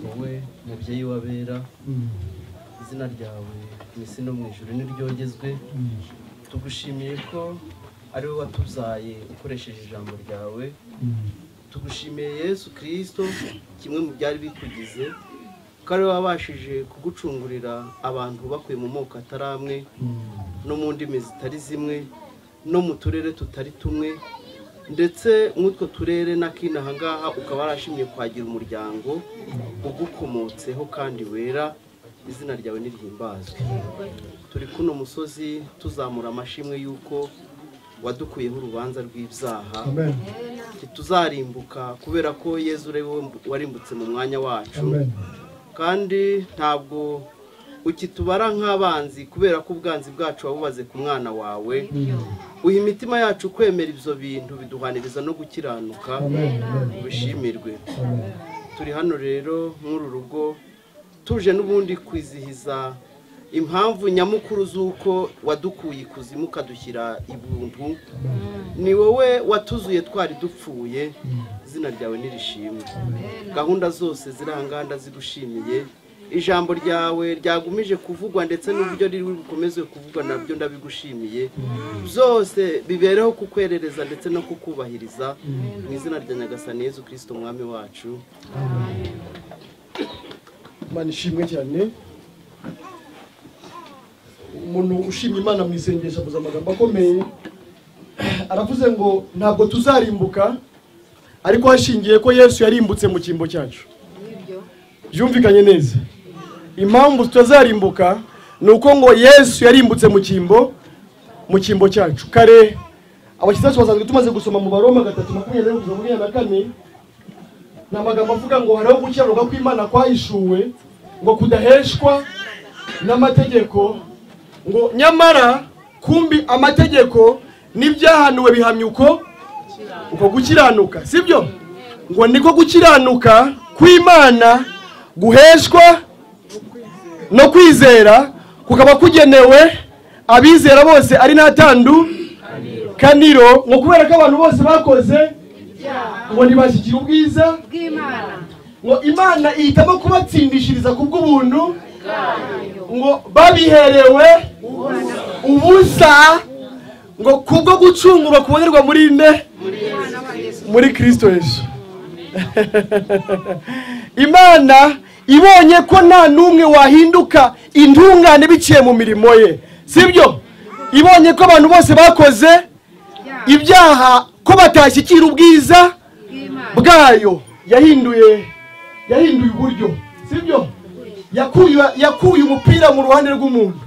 Wowe mubyeyi w'abera, izina ryawe mu isi no mu ijuru niryogezwe. Tugushimiye ko ari wowe watubyaye ukoresheje ijambo ryawe. Tugushimiye Yesu Kristo, kimwe mu byari bikugize, ko ari wowe wabashije kugucungurira abantu bakuye mu moko atari amwe, no mu ndimi zitari zimwe, no mu turere tutari tumwe, ndetse nk'utwo turere n'akina ahangaha ukaba warashimye kwagira umuryango ugukomotseho kandi wera. Izina ryawe nirihimbazwe. Turi kuno musozi tuzamura amashimwe yuko wadukuyeho urubanza rw'ibyaha. Ntituzarimbuka kubera ko Yezu ari wowe warimbutse mu mwanya wacu. Kandi ntabwo ukitubara nk'abanzi kubera ko ubwanzi bwacu wabubaze ku mwana wawe. Uha imitima yacu kwemera ibyo bintu biduhaniriza no gukiranuka. Ubishimirwe. Turi hano rero nk'uru rugo tuje n'ubundi kwizihiza impamvu nyamukuru z'uko wadukuye ikuzimu ukadushyira ibuntu. Ni wowe watuzuye twari dupfuye. Izina ryawe nirishimwe. Gahunda zose ziri aha ngaha ndazigushimiye. Ijambo ryawe ryagumije kuvugwa ndetse n'uburyo riri bukomeze kuvugwa nabyo ndabigushimiye. Byose bibereho kukwerereza ndetse no kukubahiriza mu izina rya Nyagasani Yezu Kristo Umwami wacu. Imana ishimwe cyane. Umuntu ushima Imana mu isengesho avuze amagambo akomeye. Aravuze ngo ntabwo tuzarimbuka, ariko hashingiye ko Yesu yarimbutse mu cyimbo cyacu. Byumvikanye neza. Impamvu tutazarimbuka ni uko ngo Yesu yarimbutse mu cyimbo cyacu. Kare abashyitsi basanzwe tumaze gusoma mu Baroma 3:24, ni amagambo avuga ngo hariho gukiranuka kw'Imana kwahishuwe, ngo kudaheshwa n'amategeko, ngo nyamara kumbi amategeko n'ibyahanuwe bihamya uko gukiranuka, sibyo? Ngo niko gukiranuka kw'Imana guheshwa no kwizera kukaba kugenewe abizera bose ari nta tandukaniro, ngo kubera ko abantu bose bakoze ngo ntibashyikire ubwiza bw'Imana, ngo Imana ihitamo kubatsindishiriza kubw'ubuntu, ngo babiherewe ubusa, ngo kubwo gucungurwa kubonerwa muri nde? Muri Kristo Yesu. Imana ibonye ko nta n'umwe wahinduka intungane biciye mu mirimo ye, sibyo? Ibonye ko abantu bose bakoze ibyaha, ko batashyikira ubwiza bwayo, yahinduye uburyo, sibyo? Yakuye umupira mu ruhande rw'umuntu,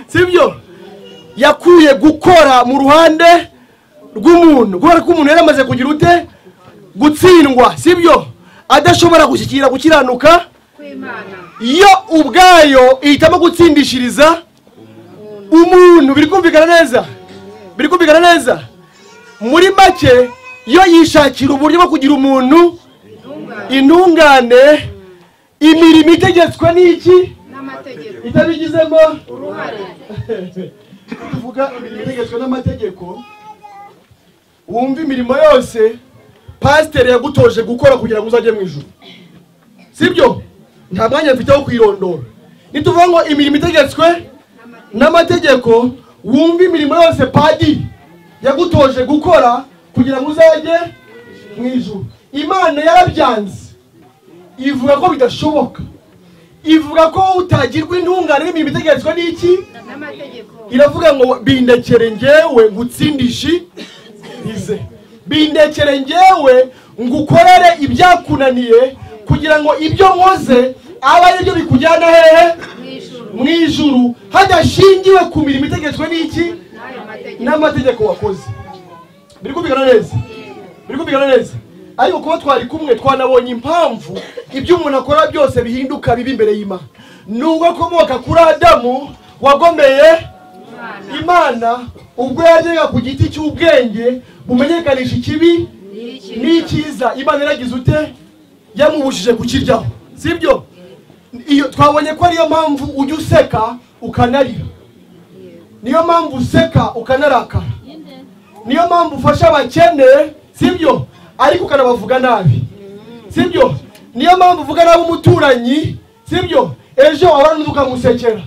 sibyo? Yakuye gukora mu ruhande rw'umuntu, kubera ko umuntu yaramaze kugira ute? Gutsindwa, sibyo? Adashobora gushyikira gukiranuka iyo ubwayo ihitamo gutsindishiriza umuntu. Biri kumvikana neza? Biri kumvikana neza? Muri make iyo yishakira uburyo bwo kugira umuntu intungane, imirimo itegetswe n'iki? Itabigizemo uruhare. Tuvuga imirimo itegetswe n'amategeko, wumva imirimo yose pasiteri yagutoje gukora kugira ngo uzajye mu ijuru, sibyo? Nta mwanya mfite wo kwirondora. Nituvuga ngo imirimo itegetswe n'amategeko, wumva imirimo yose padiri yagutoje gukora kugira ngo uzajye mu ijuru. Imana yarabyanze, ivuga ko bidashoboka, ivuga ko utagirwa intungane n'imirimo itegetswe n'iki? Iravuga ngo bindekere njyewe ngutsindishirize, bindekere njyewe ngukorere ibyakunaniye, kugira ngo ibyo nkoze abe ari byo bikujyana hehe? Mu ijuru, hadashingiwe ku mirimo itegetswe n'iki? N'amategeko wakoze. Biri kumvikana neza? Biri kumvikana neza? Ariko kuba twari kumwe twanabonye impamvu ibyo umuntu akora byose bihinduka bibi imbere y'Imana. Nubwo akomoka kuri Adamu wagomeye Imana, ubwo yajyaga ku giti cy'ubwenge bumenyekanisha ikibi n'icyiza, Imana yaragize ute? Yamubujije kukiryaho, sibyo? Iyo twabonye ko ariyo mpamvu ujya useka ukanarira, niyo mpamvu useka ukanarakara, niyo mpamvu ufasha abakene, sibyo? Ariko ukanabavuga nabi, sibyo? Niyo mpamvu uvuga nabi umuturanyi, sibyo? Ejo wabona ukamusekera.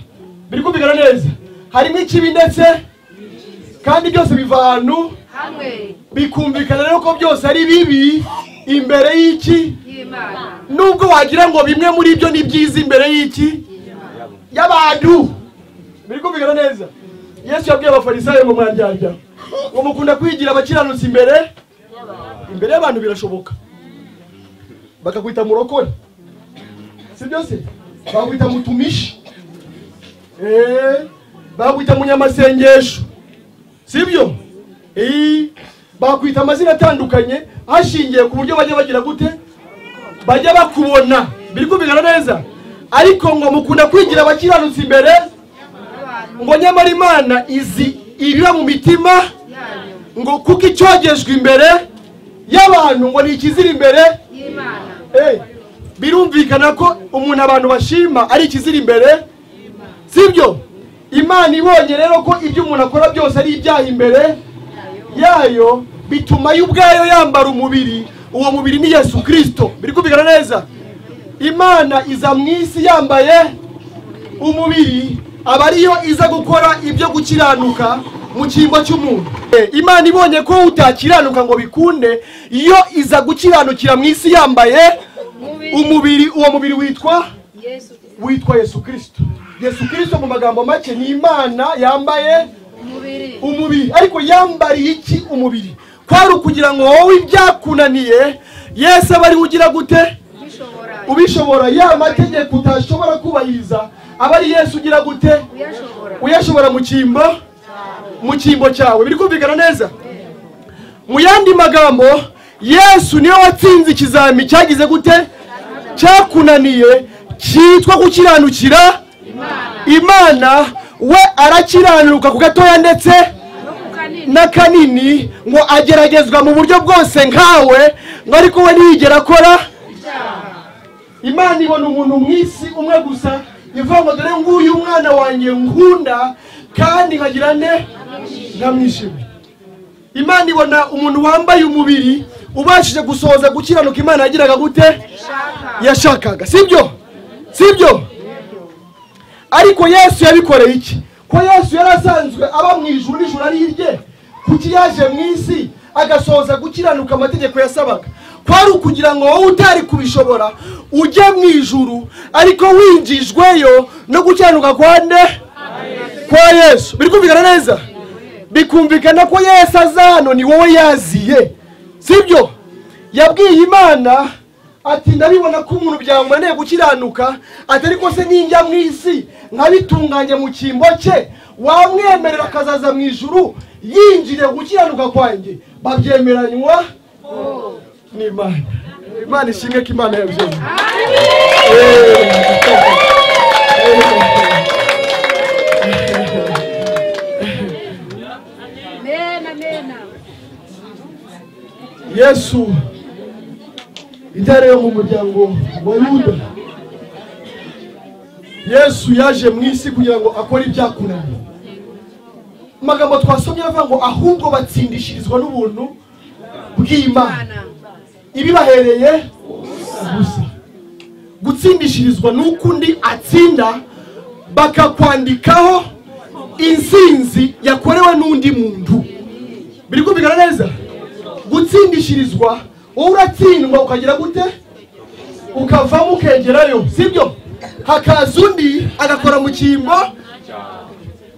Biri kumvikana neza. Harimo ikibi ndetse kandi byose biva ahantu hamwe, bikumvikana rero ko byose ari bibi imbere y'iki? Y'Imana. Nubwo wagira ngo bimwe muri byo ni byiza imbere y'iki? Y'abantu. Biri kumvikana neza. Yesu yabwiye abafarisayo ngo mwandyarya, ngo mukunda kwigira abakiranutsi imbere y'abantu, birashoboka bakakwita murokore, sibyo se? Bakwita mutumishi, bakwita munyamasengesho, sibyo? Bakwita amazina atandukanye hashingiye ku buryo bajya bagira gute, bajya bakubona. Biri kumvikana neza. Ariko ngo mukunda kwigira abakiranutsi imbere, ngo nyamara Imana izi ibiba mu mitima, ngo kuko icyogejwe imbere y'abantu ngo ni ikizira imbere y'Imana. Birumvikana ko umuntu abantu bashima ari ikizira imbere, sibyo? Imana ibonye rero ko ibyo umuntu akora byose ari ibyaha imbere yayo, bituma yo ubwayo yambara umubiri. Uwo mubiri ni Yesu Kristo. Biri kumvikana neza. Imana iza mu isi yambaye umubiri, aba ariyo iza gukora ibyo gukiranuka mu cyimbo cy'umuntu. Imana ibonye ko utakiranuka ngo bikunde, iyo iza gukiranukira mu isi yambaye umubiri. Uwo mubiri witwa Yesu Kristo. Yesu Kristo mu magambo make ni Imana yambaye umubiri. Ariko yambariye iki umubiri? Kwari ukugira ngo wowe ibyakunaniye Yesu aba ari ugira gute? Ubishobora. Ya mategeko utashobora kubahiriza aba ari Yesu ugira gute? Uyashobora mu cyimbo cyawe. Biri kumvikana neza. Mu yandi magambo, Yesu niwe watsinze ikizami cyagize gute? Cyakunaniye, cyitwa gukiranukira Imana. We arakiranuka ku gatoya ndetse na kanini, ngo ageragezwa mu buryo bwose nkawe, ngo ariko we ntiyigera akora. Imana ibona umuntu mu isi umwe gusa, ivuga ngo dore nguyu umwana wanjye nkunda kandi nkagira nte? Nkamwishimira. Imana ibona umuntu wambaye umubiri ubashije gusohoza gukiranuka Imana yagiraga gute? Yashakaga, sibyo? Sibyo? Ariko Yesu yabikoreye iki? Ko Yesu yarasanzwe aba mu ijuru, n'ijuru ari irye, kuki yaje mu isi agasohoza gukiranuka amategeko yasabaga? Kwari ukugira ngo wowe utari kubishobora ujye mu ijuru, ariko winjijweyo no gukiranuka kwa nde? Kwa Yesu. Biri kumvikana neza. Bikumvikana ko Yesu aza hano ni wowe yaziye, sibyo? Yabwiye Imana ati ndabibona ko umuntu byamunaniye gukiranuka, ati ariko se ninjya mu isi nkabitunganya mu cyimbo cye, wamwemerera akazaza mu ijuru yinjire gukiranuka kwanjye? Babyemeranywa n'Imana. Imana ishimwe ko Imana yabyemeye. Yesu intare yo mu muryango wa Yuda, Yesu yaje mu isi kugira ngo akore ibyakunaniye. Amagambo twasomye avuga ngo ahubwo batsindishirizwa n'ubuntu bw'Imana ibibahereye gusa. Gutsindishirizwa nuko undi atsinda, bakakwandikaho insinzi yakorewe n'undi muntu. Biri kumvikana neza. Gutsindishirizwa, wowe uratsindwa ukagira gute? Ukavamo ukegerayo, sibyo? Hakaza undi agakora mu cyimbo,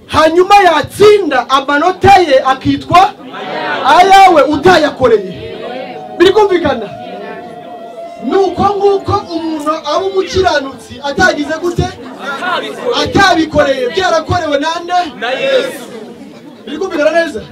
hanyuma yatsinda amanota ye akitwa ayawe utayakoreye. Biri kumvikana. Nuko nguko umuntu aba umukiranutsi atagize gute? Atabikoreye, byarakorewe nande? Na Yesu. Biri kumvikana neza.